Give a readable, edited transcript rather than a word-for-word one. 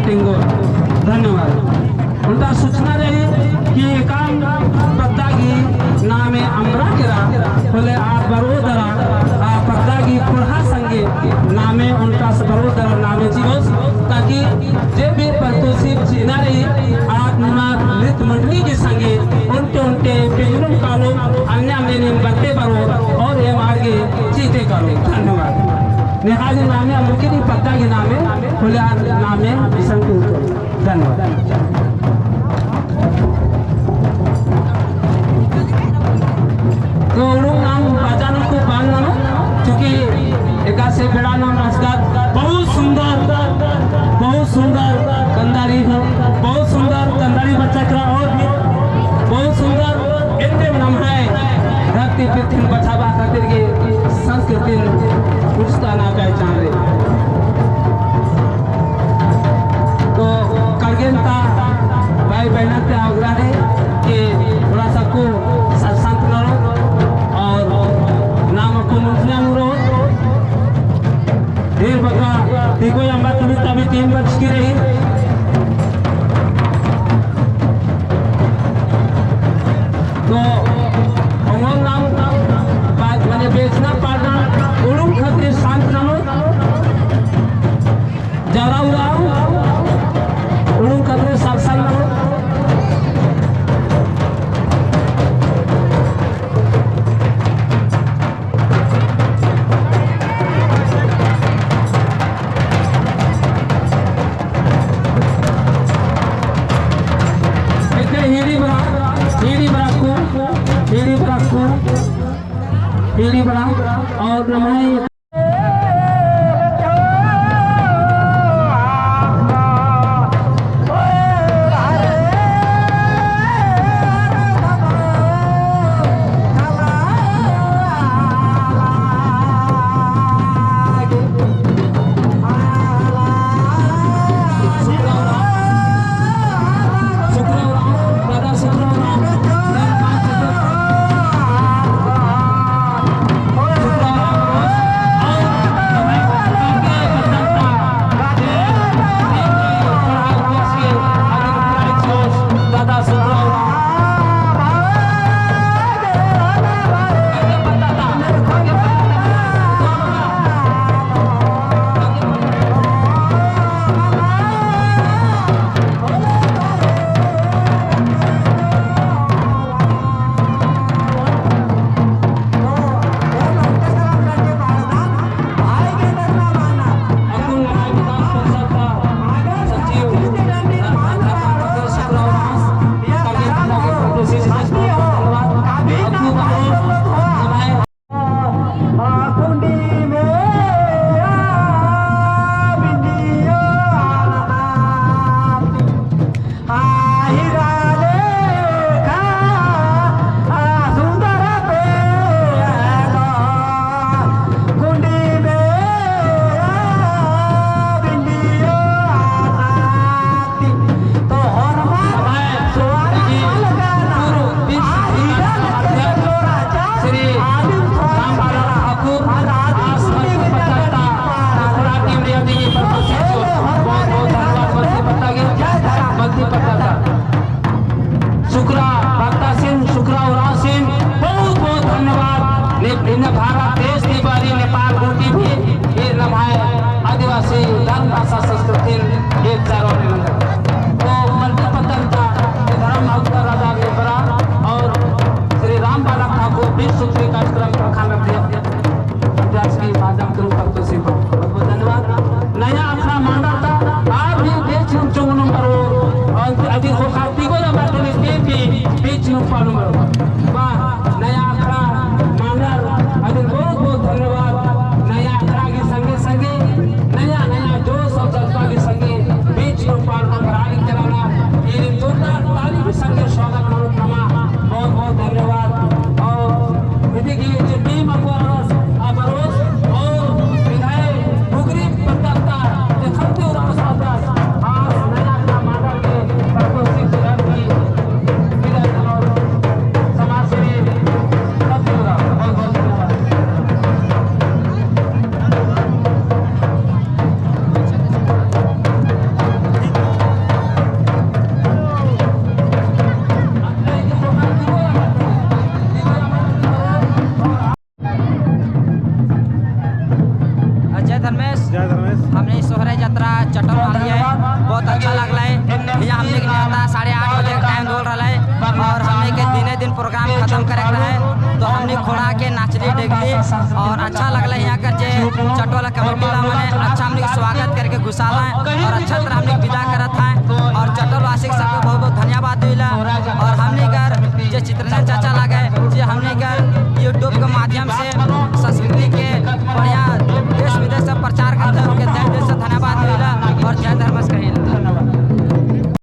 टिंगो। धन्यवाद। उनका सूचना रही कि काम पत्तागी नामे अमरा केरा बोले आ बरोदरा आ पत्तागी पुरहा संगे नामे उनका बरोदरा नामे चिरोस, ताकि जे भी परितोषित चिन्हा रही आज नृत्य मंडली के संगे उनटे उनटे पिंजरुम कालो अन्य मेने बत्ते बरो और एम आगे चीते करो। धन्यवाद। निहाजी नामे मुखी पत्ता के नामे खुले नामे संकुल। धन्यवाद। तो नाम बाजानों को बांध लो क्योंकि एक से बेड़ा नाम राजगार बहुत सुंदर कंदारी है, बहुत सुंदर कंदारी बच्चा करा और भी बहुत सुंदर इतने नाम है धरती पृथ्वी बचावा खातिर के संस्कृति पुश्ताना पहचान रहे। तो करगेनता भाई बहन के आग्रह है कि थोड़ा सा को शांत रहो और नाम को मुस्लिम रहो। ढेर बका देखो अम्बा तुम्हें तभी 3 बज की रही। तो अमोल नाम मैंने बेचना पाना उड़ू खतरे शांत रहो जरा उड़ाओ उड़ू खतरे साफ साफ रहो। हिड़ी बड़ा और नमाए भारत देश की नेपाल गोटी भी ये नमाए आदिवासी धर्म भाषा संस्कृति एक चारों तो मंत्री पतंता धर्म राजा बड़ा और श्री राम बालक ठाकुर 20 सूत्री कार्यक्रम प्रखंड अध्यक्ष की माध्यम के रूप में बहुत बहुत धन्यवाद। नया अखड़ा मांडा था आप भी बेच चौंग नंबर और अभी हो खाती को नंबर भी बीच नंबर वाह नया अखड़ा मांडर अभी बहुत बहुत धन्यवाद। नया अखड़ा के संगे संगे नया नया जोश और जज्बा के संगे बीच नंबर आगे चलाना ये जोरदार ताली के संगे स्वागत नमा बहुत बहुत धन्यवाद। और यदि जो टीम अकबर अबरोस और विधायक बुगरी पत्ता खत्ते और आज नया अखड़ा मांडर के प्रस्तुति की विदाई। यहाँ हमने के न्योता 8:30 बजे टाइम बोल रहा है और हमने के दिने दिन प्रोग्राम खत्म करे के रहे, तो हमने खोड़ा के नाचली डेगली और अच्छा लगल। यहाँ कर जे चटवाला कमेटी ला मने अच्छा हमने के स्वागत करके घुसाला और अच्छा तरह हमने विदा करत है।